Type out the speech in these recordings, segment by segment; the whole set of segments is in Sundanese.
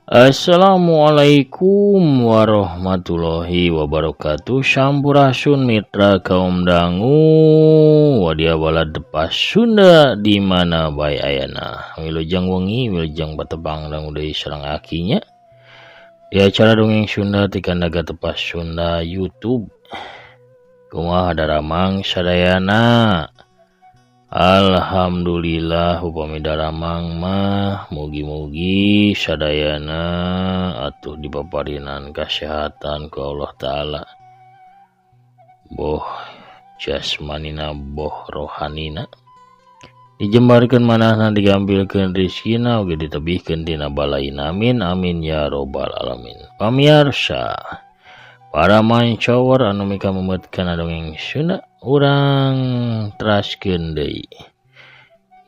Assalamualaikum warahmatullahi wabarakatuh. Sampurasun mitra kaum dangu wadia balad tepas Sunda di mana bae ayana. Wilujeng wengi wilujeng patepang dangu deui sareng akinya. Di acara dongeng Sunda ti Kandaga Tepas Sunda YouTube. Kumaha daramang sadayana. Alhamdulillah upami daramang mah mugi-mugi sadayana atuh dipaparinan kasehatan ku Allah Ta'ala, boh jasmanina boh rohanina, dijembarkeun manahna, digambilkeun rizkina oge ditebihkeun tina balaina, amin amin ya robbal alamin. Pamiarsa para mancower anu mikamemetkeun dongeng Sunda, urang teraskeun deui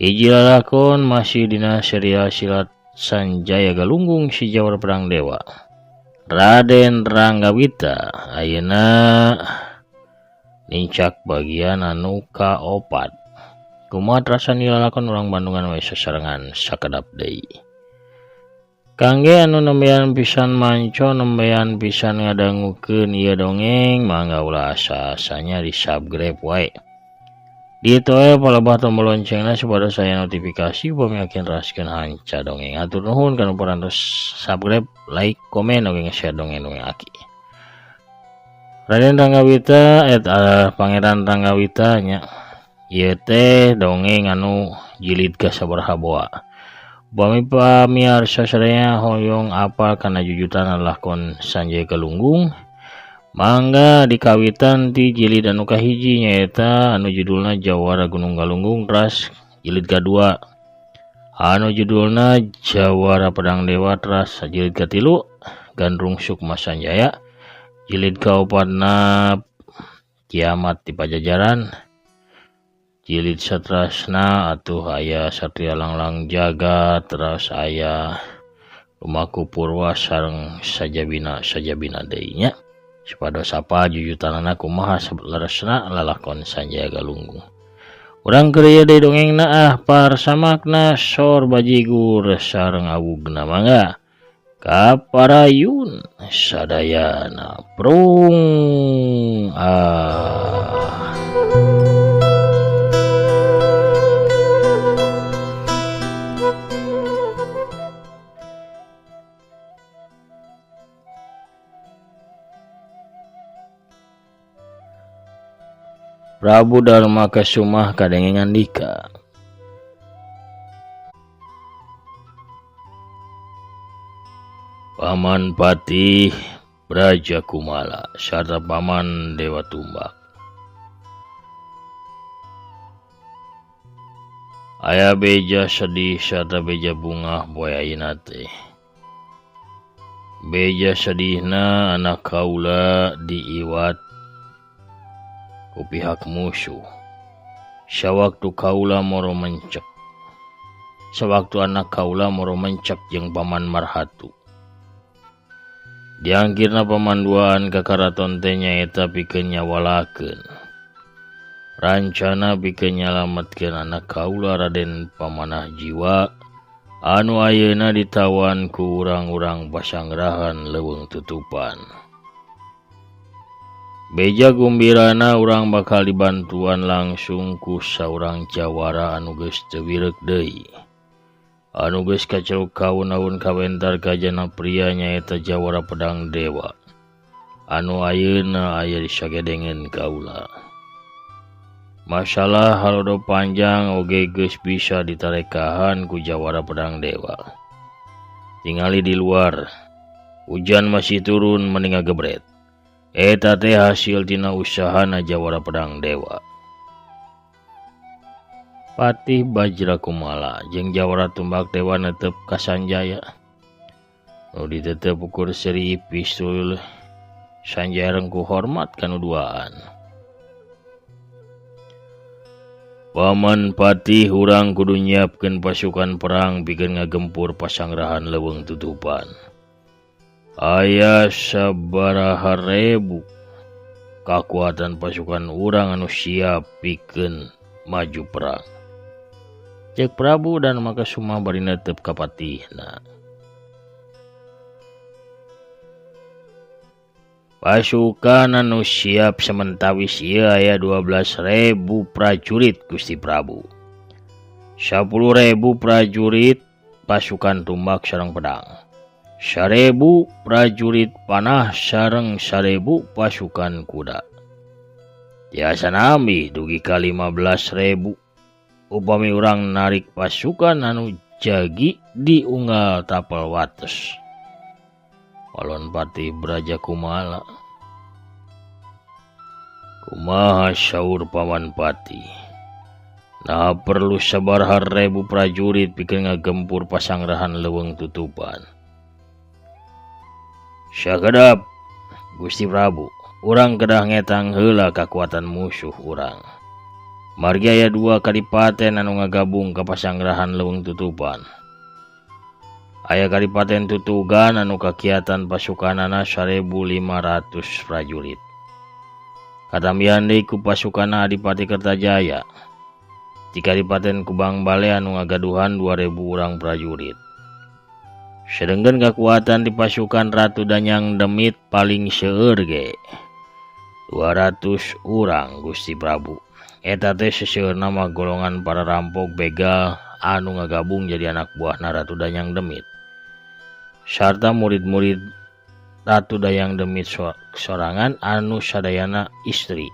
hiji lalakon masih dina serial silat Sanjaya Galunggung si Jawara Pedang Dewa Raden Ranggawita. Ayeuna nincak bagian anu kaopat. Kumaha terasan lalakon urang Bandungan we sasarengan sakedap deui. Kangge anu nembean pisan manco, nembean pisan ngadangukeun ieu dongeng, mangga ulah asa-asanya di subscribe wae. Ditoe palebah tombol loncengna supados aya notifikasi upami akin raskeun hanca dongeng. Atur nuhun kanu parantos subscribe, like, komen oge nge-share dongeng-dongeng aki. Raden Ranggawita eta Pangeran Ranggawita nya. Ieu teh dongeng anu jilid ka sabaraha boa. Upami pamiarsa sadaya hoyong apal kana jujutan lalakon Sanjaya Galunggung, mangga dikawitan ti jilid anu kahiji nyaeta anu judulna Jawara Gunung Galunggung, teras jilid kadua anu judulna Jawara Pedang Dewa, teras jilid katilu Gandrung Sukma Sanjaya, jilid kaopatna Kiamat di Pajajaran, jilid satrasna atuh aya Satria Langlang Jagat, teras aya Lumaku Purwa sareng sajabina sajabina deui nya. Supados sapa jujutanana kumaha leresna lalakon Sanjaya Galunggung. Urang keur ieu deui dongengna ah parsamakna sor bajigur sareng awugna, mangga kaparayun sadayana prung ah. Prabu Darma Kasumah kadenge ngandika. Paman Patih Braja Kumala sarta Paman Dewa Tumbak. Aya beja sedih sarta beja bungah boy ayeuna teh. Beja sedihna anak kaula diiwat ku pihak musuh. Sawaktu kaula moro mencek. Sawaktu anak kaula moro mencek jeung Paman Marhatu. Diangkirna pamanduaan ka karaton teh nyaeta pikeun nyawalakeun. Rancana pikeun nyalametkeun anak kaula Raden Pamanah Jiwa anu ayeuna ditawan ku urang-urang pasangrahan leuweung tutupan. Beja gumbirana urang bakal dibantuan langsung ku saurang jawara anu geus teu wirek deui. Anu geus kacau kaun-aun kawentar kajana pria nyaeta Jawara Pedang Dewa. Anu ayeuna aya di sagedengeun kaula. Masalah halodo panjang oge geus bisa ditarekahan ku Jawara Pedang Dewa. Tingali di luar, hujan masih turun mending ngagebret. Eta teh hasil tina usahana Jawara Pedang Dewa. Patih Bajra Kumala jeung Jawara Tumbak Dewa netep ka Sanjaya. Nu ditetep ukur seri pistul Sanjaya rengku hormat kanu duaan. Paman Patih urang kudu nyiapkeun pasukan perang pikeun ngagempur pasangrahan leuweung tutupan. Aya sabaraha rebu kakuatan pasukan urang anu siap pikeun maju perang. Cek Prabu dan Makasuma bari netep ka patihna. Pasukan anu siap sementawis ieu aya 12.000 prajurit Gusti Prabu. 10.000 prajurit pasukan tumbak sareng pedang. 1.000 prajurit panah sareng 1.000 pasukan kuda. Tiasa nambih dugi ka 15.000 upami urang narik pasukan anu jagi di unggal tapel wates. Walon Patih Braja Kumala. Kumaha saur Paman Patih? Nah perlu sabaraha ribu prajurit pikeun ngagempur pasangrahan leuweung tutupan. Sakedap Gusti Prabu, urang kedah ngetang heula kakuatan musuh urang. Margi aya 2 kadipaten anu ngagabung ka pasangrahan leuweung tutupan. Aya kadipaten Tutugan anu kakiatan pasukanana 1.500 prajurit. Katambihan deui ku pasukanna Adipati Kertajaya. Di kadipaten Kubang Bale anu ngagaduhan 2.000 urang prajurit. Sedengkeun kakuatan di pasukan Ratu Danyang Demit paling seueur ge 200 urang Gusti Prabu. Eta teh seseueurna mah golongan para rampok begal anu ngagabung jadi anak buahna Ratu Danyang Demit. Sarta murid-murid Ratu Danyang Demit sorangan anu sadayana istri.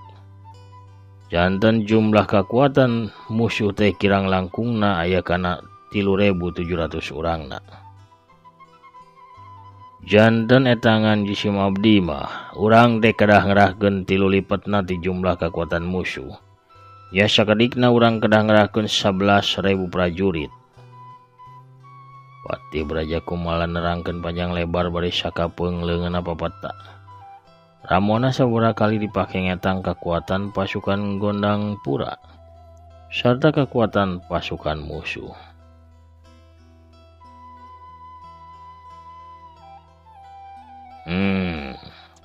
Janten jumlah kakuatan musuh teh kirang langkungna aya kana 3.700 urangna. Janten etangan jisim abdi mah urang teh kedah ngerahkeun 3 lipatna ti jumlah kakuatan musuh. Ya sakedikna urang kedah ngerahkeun 11.000 prajurit. Patih Braja Kumala nerangkeun panjang lebar bari sakapeung leungeunna papata. Ramona sabaraha kali dipake ngetang kakuatan pasukan Gondang Pura sarta kakuatan pasukan musuh.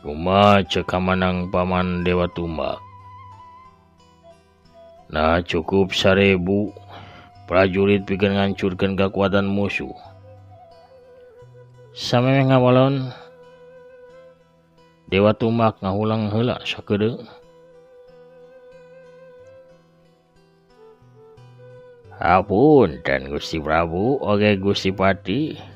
Kumaha ceuk kamanang Paman Dewa Tumbak? Nah cukup 1.000 prajurit pikeun ngancurkeun kakuatan musuh. Samemeh ngawalon Dewa Tumbak ngahulang heula sakedeung. Hapunten Gusti Prabu oge Gusti Pati.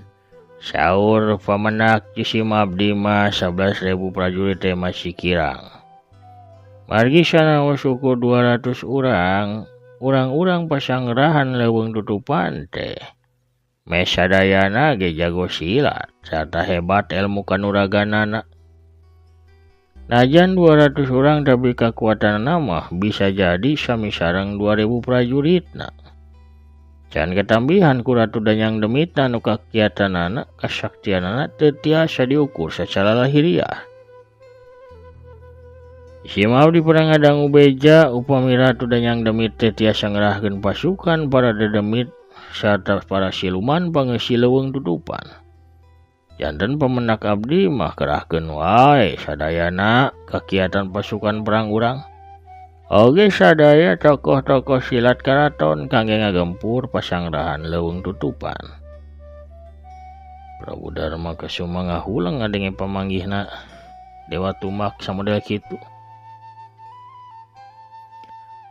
Saur pamenak jisim abdi mah 11.000 prajurit teh masih kirang. Margi sanaos ukur 200 urang, urang-urang pasangrahan leuweung tutupan teh. Mesadayana ge jago silat sarta hebat ilmu kanuraganana. Najan 200 urang tapi kakuatanana mah bisa jadi sami sareng 2.0 prajuritna. Can ketambihan ku Ratu Danyang Demitna nu kakiatanana kasaktianana teu tiasa diukur sacara lahiriah. Sim abdi pernah ngadangu beja upami Ratu Danyang Demit teh tiasa ngerahkeun pasukan para dedemit sarta para siluman pangeusi leuweung tutupan. Janten pamenak abdi mah kerahkeun wae sadayana kakiatan pasukan perang urang. Oge sadaya tokoh-tokoh silat karaton kangge ngagempur pasangrahan leuweung tutupan. Prabu Darma Kesuma ngahulang ngadenge pamanggihna Dewa Tumbak samodel kitu.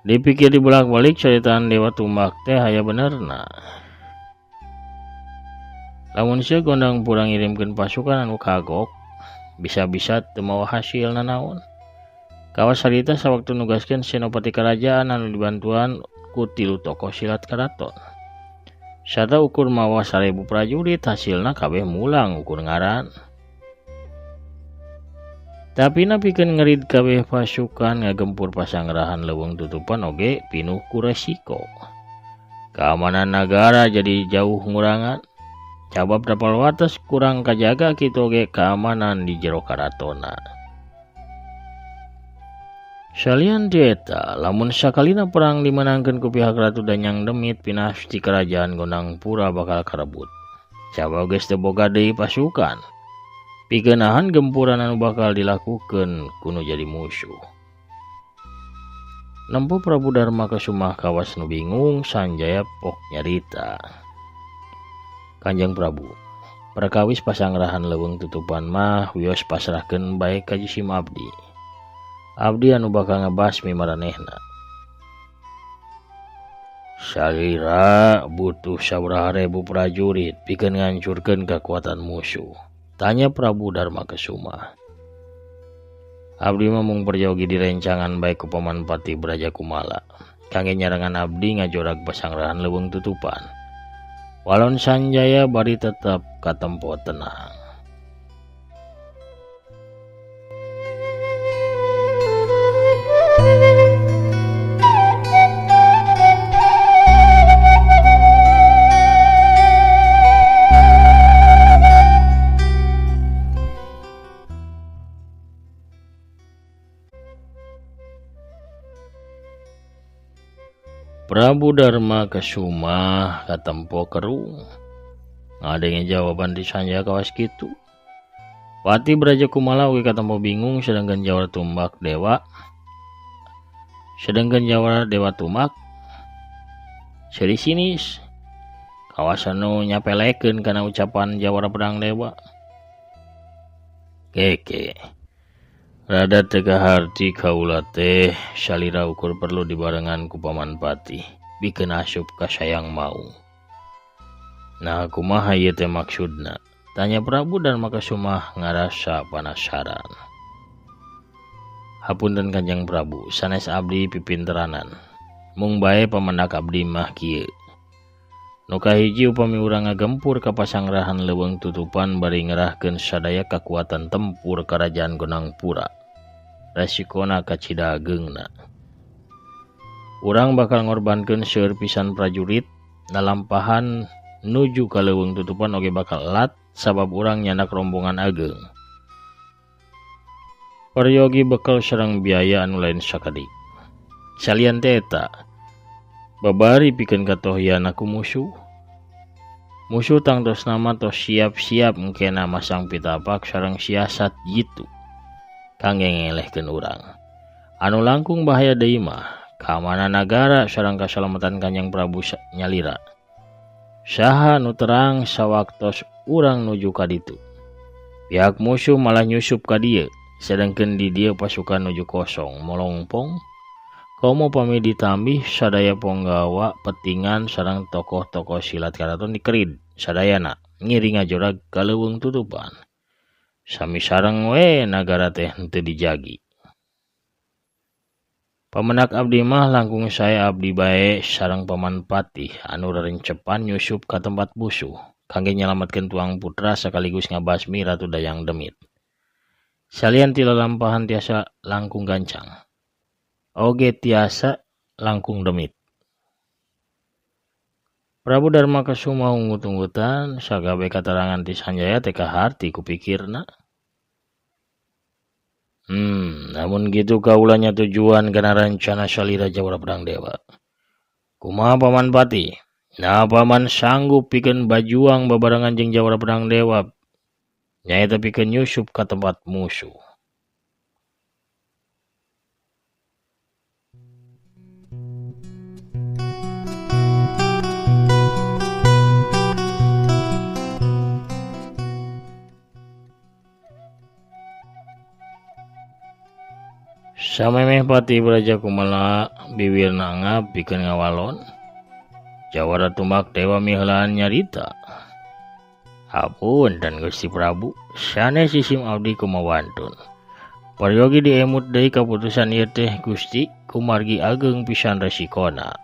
Dipikir dibolak-balik caritaan Dewa Tumbak teh aya benerna. Lamun sieun Gondang Pura ngirimkeun pasukan anu kagok, bisa-bisa teu mawa hasil nanaon. Kawas harita sawaktu nugaskeun senopati kerajaan anu dibantuan ku 3 tokoh silat karaton. Sarta ukur mawa 1.000 prajurit hasilna kabeh mulang ukur ngaran. Tapi pikeun ngerid kabeh pasukan ngagempur pasangrahan leuweung tutupan oge pinuh ku resiko. Keamanan nagara jadi jauh ngurangan. Cabab tapal wates kurang kajaga kitu oge keamanan di jero karatona. Salian ti eta, lamun sakalina perang dimenangkeun ku pihak Ratu Danyang Demit pinasti kerajaan Gondang Pura bakal karebut. Cabab geus teu boga deui pasukan. Pikeun nahan gempuran anu bakal dilakukeun kuno jadi musuh. Nempo Prabu Darma Kesuma kawas nu bingung, Sanjaya pok nyarita. Kanjeng Prabu, Perkawis pasangrahan leuweung tutupan mah wios pasrahkeun bae ka jisim abdi. Abdi anu bakal ngabasmi maranehna. Salira butuh sabaraha rebu prajurit pikeun ngancurkeun kakuatan musuh, tanya Prabu Darma Kesuma. Abdi mah mung peryogi direncangan bae ku Paman Patih Braja Kumala. Kangge nyarengan abdi ngajorag pasangrahan leuweung tutupan. Walon Sanjaya bari tetep katempo tenang. Prabu Darma Kesuma katempo kerung. Ngadenge jawaban di Sanjaya kawas kitu. Patih Braja Kumala oge katempo bingung sedangkan jawara tumbak dewa. Sedangkan jawara dewa tumak seri sinis. Kawasan nu nyapelekeun kana ucapan jawara pedang dewa. Keke. Rada teu kaharti kaula teh salira ukur perlu dibarengan ku Paman Patih bikeun asup ka sayang mau. Nah kumaha ieu teh maksudna? Tanya Prabu Darma Kesuma ngarasa panasaran. Hapunten Kanjeng Prabu, sanes abdi pipinteranan. Mung bae pamendak abdi mah kieu. Nu kahiji upami urang ngagempur ka pasangrahan leuweung tutupan bari ngerahkeun sadaya kakuatan tempur Karajaan Gonangpura. Resikona kacida ageungna. Urang bakal ngorbankeun seueur pisan prajurit, nalampahan nuju ka leuweung tutupan oge bakal elat sabab urang nyandak rombongan ageung. Peryogi bekal sareng biaya anu lain sakedik. Salian teh eta, babari pikeun katohyan ku musuh. Musuh tangtosna mah tos siap-siap engkena masang pitapak sareng siasat jitu kangge ngelehkeun urang. Anu langkung bahaya deui mah kaamanan nagara sareng kasalamatan Kanjeng Prabu nyalira. Saha nu terang sawaktos urang nuju ka ditu. Pihak musuh malah nyusup ka dieu, sedangkeun di dieu pasukan nuju kosong molongpong. Komo pami ditambih sadaya ponggawa petingan sareng tokoh-tokoh silat karaton dikerid sadayana ngiring ngajorag ka leuweung tutupan. Sami sareng we nagara teh henteu dijagi. Pamenak abdi mah langkung sae abdi bae sareng Paman Patih anu rerencepan nyusup ka tempat musuh kangge nyalametkeun tuang putra sekaligus ngabasmi Ratu Dayang Demit. Salian ti lalampahan tiasa langkung gancang. Oge tiasa langkung demit. Prabu Darma Kesuma ungut-ungutan sagabe katerangan ti Sanjaya teh kaharti kupikirna. Namun gitu kaulanya tujuan kana rencana salira Jawara Pedang Dewa. Kumaha Paman Patih? Nah paman sanggup pikeun bajuang babarengan jeung Jawara Pedang Dewa. Nyaeta pikeun nyusup ka tempat musuh. Samemeh Patih Braja Kumala biwirna ngap pikeun ngawalon. Jawara Tumbak Dewa miheulaan nyarita. Hapunten Gusti Prabu, sanes isim abdi kumawantun. Peryogi diemut deui kaputusan ieu teh Gusti, kumargi ageung pisan resikona.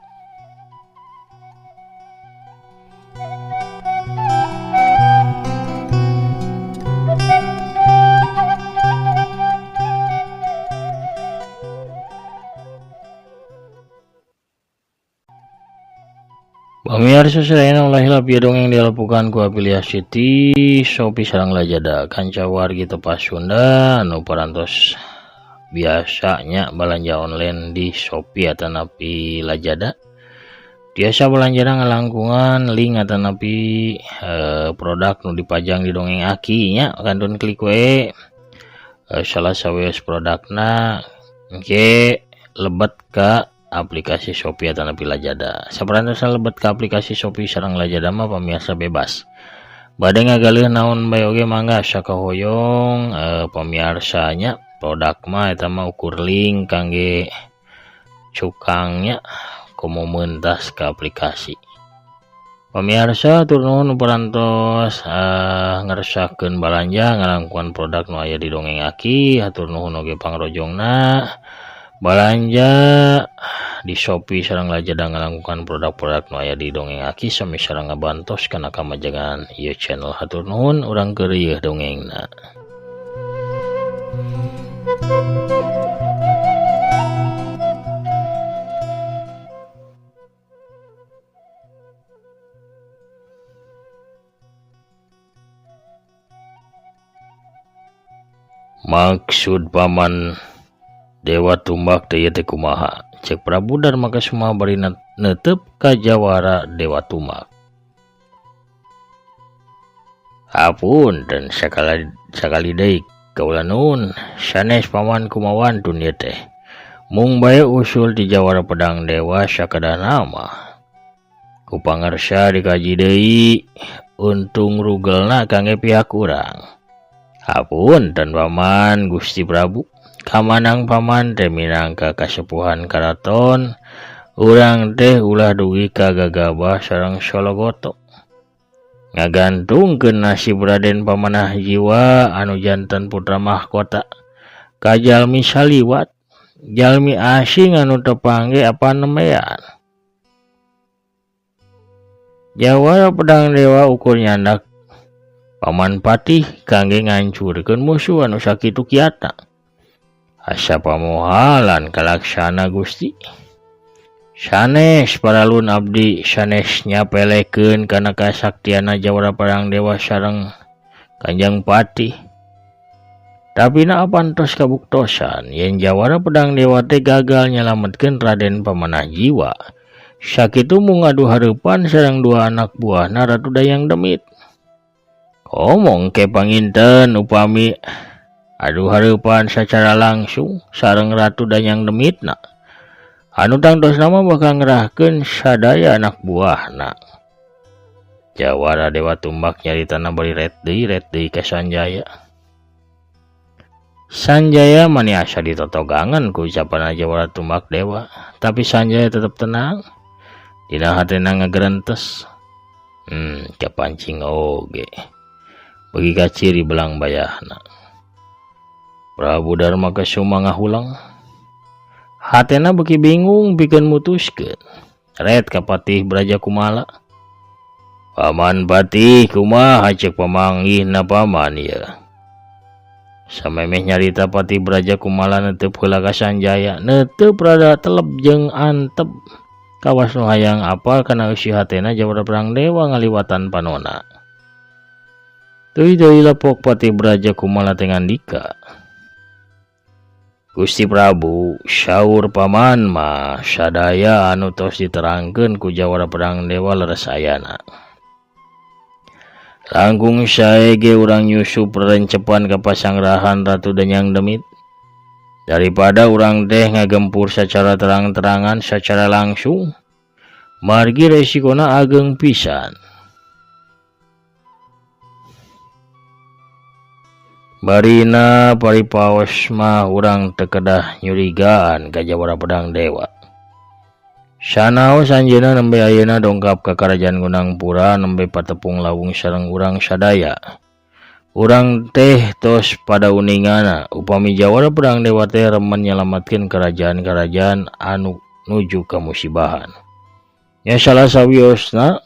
Pamiarsa sadayana ulah hilap ieu dongeng dialapukan ku afiliasi ti Shopee sareng Lazada kanca wargi tepas Sunda anu parantos biasanya balanja online di Shopee atanapi Lazada. Tiasa balanjana ngalangkungan link atanapi produk nu dipajang di dongeng aki nya kantun klik we salah sawios produkna engke lebet ka aplikasi Shopee atanapi Lazada. Saperantosna lebet ka aplikasi Shopee sareng Lazada mah pamiarsa bebas. Bade ngagaleuh naon bae oge mangga sakahoyong pamiarsa nya. Produk mah eta mah ukur link kangge cukangnya komo mentas ke aplikasi. Pamiarsa hatur nuhun parantos ngeresakeun balanja ngalangkungan produk nu aya di Dongeng Aki. Hatur nuhun oge pangrojongna balanja di Shopee sareng Lazada ngalangkungan produk-produk nu aya di Dongeng Aki sami sareng ngabantos kana kamajengan ieu channel. Hatur nuhun urang keur ieu dongengna. Maksud paman Dewa Tumbak teh ieu teh kumaha? Cek Prabu Darma Kesuma bari neuteup ka jawara Dewa Tumbak. Hapunten sakali deui kaula nuhun sanes paman kumawantun ieu teh. Mung bae usul ti jawara pedang dewa sakadana mah. Ku pangarsa dikaji deui untung rugelna kangge pihak urang. Hapunten paman Gusti Prabu. Kamanang paman teh minangka kasepuhan karaton urang teh ulah dugi ka gagabah sareng Sologoto. Ngagantungkeun nasib Raden Pamanah Jiwa anu janten putra mahkota ka jalmi saliwat, jalmi asing anu tepangge apa nemean. Jawara pedang dewa ukur nyandak paman patih kangge ngancurkeun musuh anu sakitu kiatna. Asa pamohalan kalaksana Gusti. Sanes paralun abdi sanes nyapelekeun kana kasaktianna jawara pedang dewa sareng Kanjeng Patih. Tapi na apan tos kabuktosan yen jawara pedang dewa teh gagal nyalametkeun Raden Pamanah Jiwa. Sakitu mung ngadu hareupan sareng dua anak buahna Ratu Dayang Demit. Omong ke panginten upami adu hareupan secara langsung sareng Ratu Dayang Demitna. Anu tangtosna mah bakal ngerahkeun sadaya anak buahna. Jawara Dewa Tumbak nyaritana bari ret deui ka Sanjaya. Sanjaya mani asa ditotogangan ku ucapan Jawara Tumbak Dewa, tapi Sanjaya tetep tenang. Dina hatena ngagerentes. Kapancing oge. Bagi kaciri belang bayahna. Prabu Darma Kesuma ngahulang. Hatena beuki bingung pikeun mutuskeun. Ret ka Patih Braja Kumala. Paman Patih kumaha ceuk pamanggihna paman ieu. Samemeh nyarita Patih Braja Kumala neuteup heula ka Sanjaya, neuteup rada telep jeung antep. Kawas nu hayang apal kana eusi hatena jawara perang dewa ngaliwatan panona. Teuy-teuy lepok Patih Braja Kumala teh ngandika. Gusti Prabu, saur paman mah sadaya anu tos diterangkeun ku jawara pedang dewa leres ayana. Langkung sae ge urang nyusup rencepan ka pasangrahan Ratu Danyang Demit. Daripada urang teh ngagempur secara terang-terangan secara langsung, margi resikona ageng pisan. Barina paripaos mah urang teu kedah nyurigaan ka jawara pedang dewa. Sanaos anjeunna nembe ayeuna dongkap ka Karajaan Gunangpura nembe patepung lawung sareng urang sadaya. Urang teh tos pada uningana upami jawara pedang dewa teh remen nyalametkeun kerajaan-kerajaan anu nuju ka musibahan. Nya salah sawiosna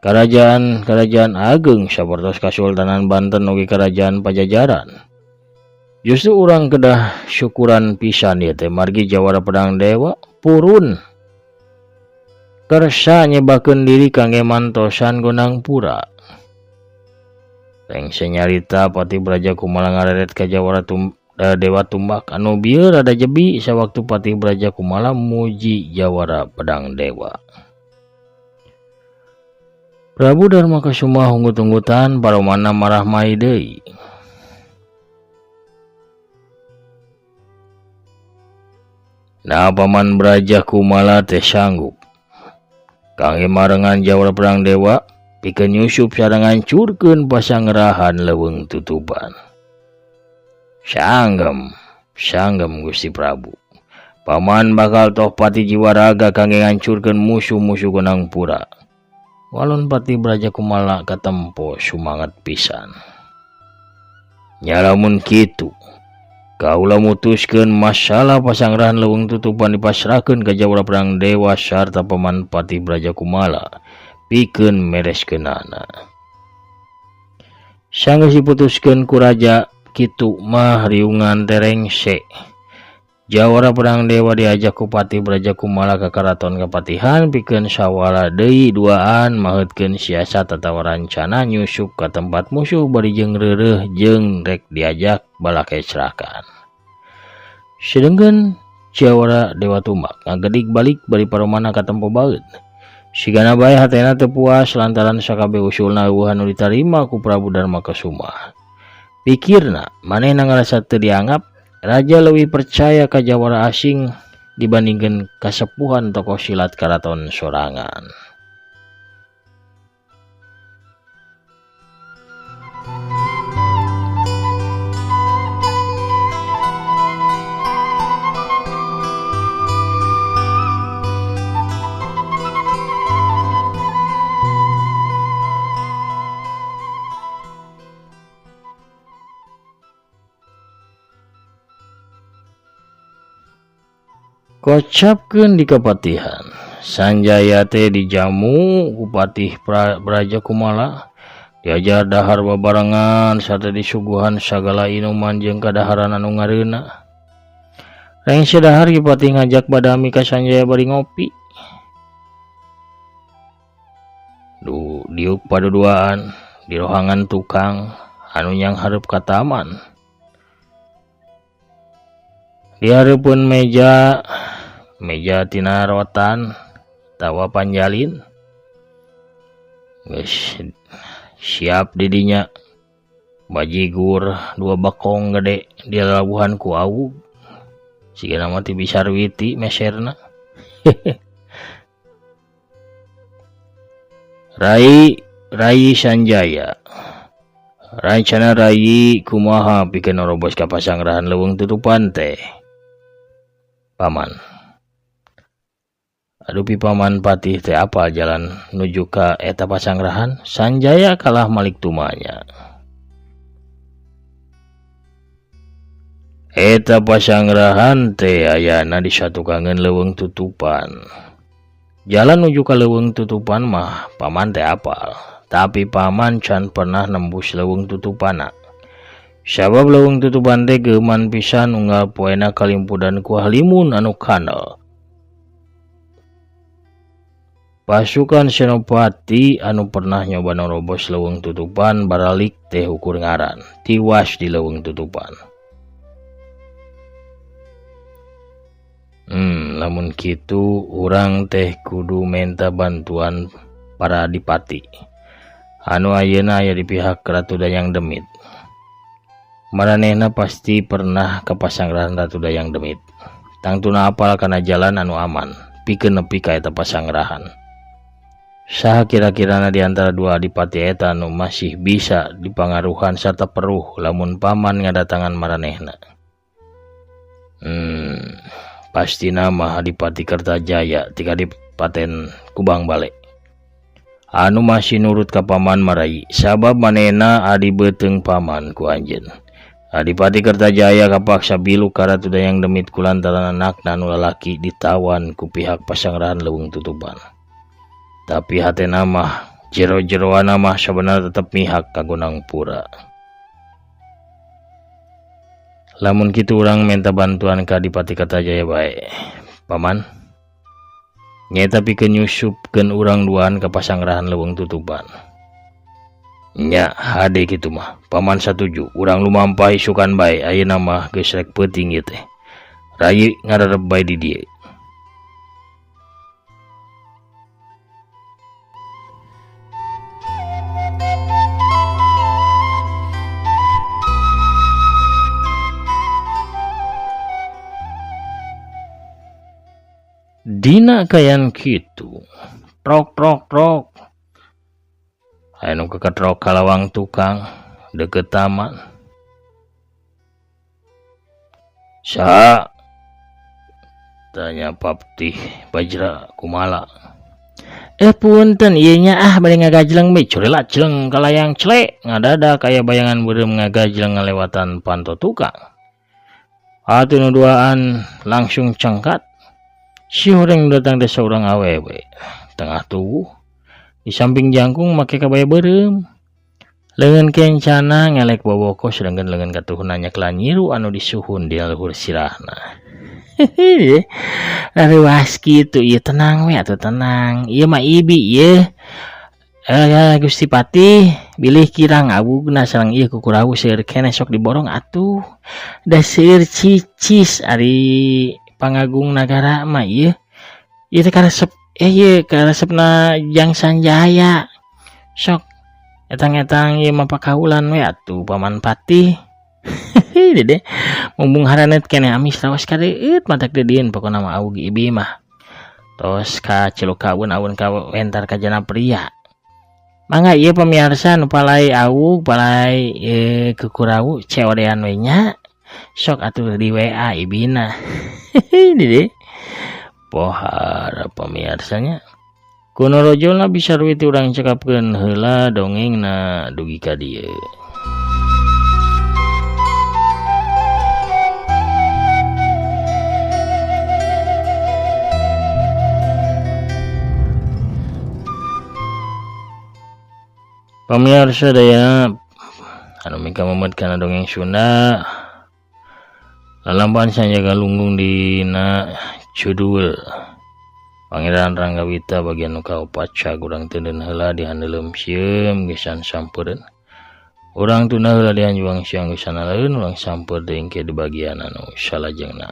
kerajaan-kerajaan ageng sapertos Kasultanan Banten oge Kerajaan Pajajaran. Justru urang kedah syukuran pisan ieu teh margi jawara pedang dewa purun kersa nyebakeun diri kangge mantosan Gunangpura. Rengse nyarita Patih Braja Kumala ngareret ka jawara Dewa Tumbak anu bieu rada jebi sawaktu Patih Braja Kumala muji jawara pedang dewa. Prabu Darma Kesuma hunggut-hunggutan paromana marah mai deui. Nah paman Braja Kumala teh sanggup kangge marengan jawara perang dewa Pikeun nyusup sareng ngancurkeun pasangrahan leuweung tutupan. Sanggem, sanggem Gusti Prabu. Paman bakal toh pati jiwa raga kangge ngancurkeun musuh-musuh Gonangpura. Walon Pati Braja Kumala katempo sumanget pisan. Nya lamun kitu, kaula mutuskeun masalah pasangrahan leuweung tutupan dipasrahkeun ka Jawara Perang Dewa sarta Paman Pati Braja Kumala pikeun mereskeunana. Sanggeus diputuskeun ku raja kitu mah riungan terengse. Jawara Perang Dewa diajak ku Pati Braja Kumala ka karaton Kapatihan pikeun sawala deui duaan maheutkeun siasat atawa rancana nyusup ka tempat musuh bari jeung reureuh jeung rek diajak balakecrakan. Sedengkeun Jawara Dewa Tumbak ngagedig balik bari paromana katempo baeud. Sigana bae hatena teu puas lantaran sakabeh usulna eueuh anu ditarima ku Prabu Darma Kesuma. Pikirna manehna ngarasa teu dianggap raja leuwih percaya ka jawara asing dibandingkeun kasepuhan tokoh silat karaton sorangan. Kocapkeun di Kapatihan, Sanjaya teh dijamu ku Patih Braja Kumala, diajar dahar babarengan sarta disuguhan sagala inuman jeung kadaharan anu ngareuna. Rengse dahar Ki Patih ngajak badami ka Sanjaya bari ngopi. Duh, diuk paduduaan di rohangan tukang anu nyanghareup ka taman. Di hareupeun meja, meja tina rotan tawa panjalin. Geus siap di dinya. Bajigur dua bakong gede di labuhan ku awug. Sigana mah ti Bisarwiti meserna. Rai Rai Sanjaya. Rancana Rai kumaha pikeun nerobos ka pasangrahan leuweung tutupan teh. Paman. Aduh pi Paman Patih teh apal jalan nuju ka eta pasangrahan? Sanjaya kalah malik tumanya. Eta pasangrahan teh ayana di satukangeun leuweung tutupan. Jalan nuju ka leuweung tutupan mah paman teh apal, tapi paman can pernah nembus leuweung tutupana. Sabab leuweung tutupan teh geuman pisan unggal poena kalimpudan ku halimun anu kanal. Pasukan Senopati anu pernah nyoba nerobos leuweung tutupan baralik teh ukur ngaran, tiwas di leuweung tutupan. Lamun kitu urang teh kudu menta bantuan para adipati anu ayeuna aya di pihak Ratu Dayang Demit. Maranehna pasti pernah ka pasangrahan Ratu Dayang Demit. Tangtuna apal kana jalan anu aman pikeun nepi ka eta pasangrahan. Saha kira-kirana di antara dua adipati eta anu masih bisa dipangaruhan sarta peruh lamun paman ngadatangan maranehna. Pasti nama Adipati Kertajaya ti Kadipaten Kubang Bale. Anu masih nurut ka paman marai sabab manehna adi beuteung paman ku anjeun. Adipati Kertajaya kapaksa bilu ka Ratu Dayang Demit kulantaran anakna anu lalaki ditawan ku pihak pasangrahan leuweung tutupan. Tapi hatena mah jero-jeroana mah sabenerna tetep mihak ka Gonangpura. Lamun kitu urang minta bantuan ka Adipati Kertajaya bae, paman. Nyaeta pikeun nyusupkeun urang duaan ka pasangrahan leuweung tutupan. Nya hade kitu mah, paman satuju. Urang lumampah isukan bae, ayeuna mah geus rek peuting ieu teh. Rayi ngarerep bae di dieu. Dina kayan kitu, trok trok trok. Aya nu keketrok ka lawang tukang deukeut taman. Saha? Tanya Patih Bajra Kumala. Eh punten ieu nya ah bade ngagajleng we curila jleng kalayang cle ngadadak aya bayangan beureum ngagajleng ngalewatan panto tukang. Atuh nu duaan langsung cengkat. Si horeng datang teh saurang awewe tengah tubuh di samping jangkung make kabaya beureum. Leungeun kencana ngelek boboko sedangkan leungeun katuhuna nyekelan nyiru anu disuhun dina luhur sirahna. Hehehe. Ruas kitu ieu tenang we atuh tenang. Ieu mah ibi ieu. Eh Gusti Patih bilih kirang awugna sareng ieu kukurawu seueur keneh sok diborong atuh. Da seueur cicis ari pangagung nagara mah ieu. Ieu teh karesep ieu karesepna Jang Sanjaya. Sok etang-etang ieu mah pakaulan we atuh Paman Patih. Dede mumbung haranet keneh amis raos kadeueut matak deudieun pokona mah awug ibi mah. Tos ka celuk ka aweun-aweun ka wentar ka jana pria. Mangga ieu pamiarsa nu palai awug palai kukurawu COD-an we nya. Sok atuh di WA ibina. Dede pohara pamiarsanya. Kuno rojolna bisa ruit urang cekapkeun heula dongengna dugi ka dieu. Pamiarsa daya anu mika memet kana dongeng Sunda lalampahan sanjaga lunggung dina judul Pangeran Ranggawita bagian nu kaopat cag urang teuneun heula di handeuleum sieum geusan sampeureun. Urang tunda heula di hanjuang siang geusan naleun urang sampeur deui engke di bagian anu salajengna.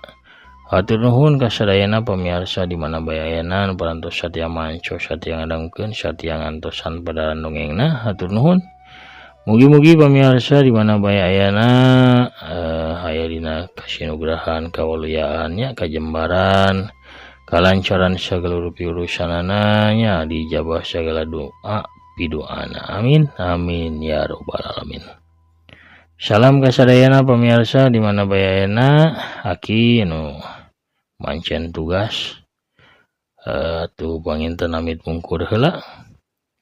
Hatur nuhun ka sadayana pamiarsa di mana bae ayana nu parantos satia manco satia ngadangukeun satia ngantosan padaran dongengna. Hatur nuhun. Mugi-mugi pamiarsa di mana bae ayana aya dina kasinugrahan kawaliaannya kajembaran kalancaran sagala rupi urusanana nya dijabah sagala doa piduana. Amin amin ya robbal alamin. Salam kasadayana pamiarsa di mana bae ayana aki nu mancen tugas atuh panginten amit mungkur heula.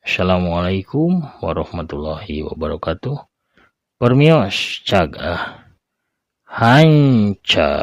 Assalamualaikum warahmatullahi wabarakatuh. Permios cag ah hanca.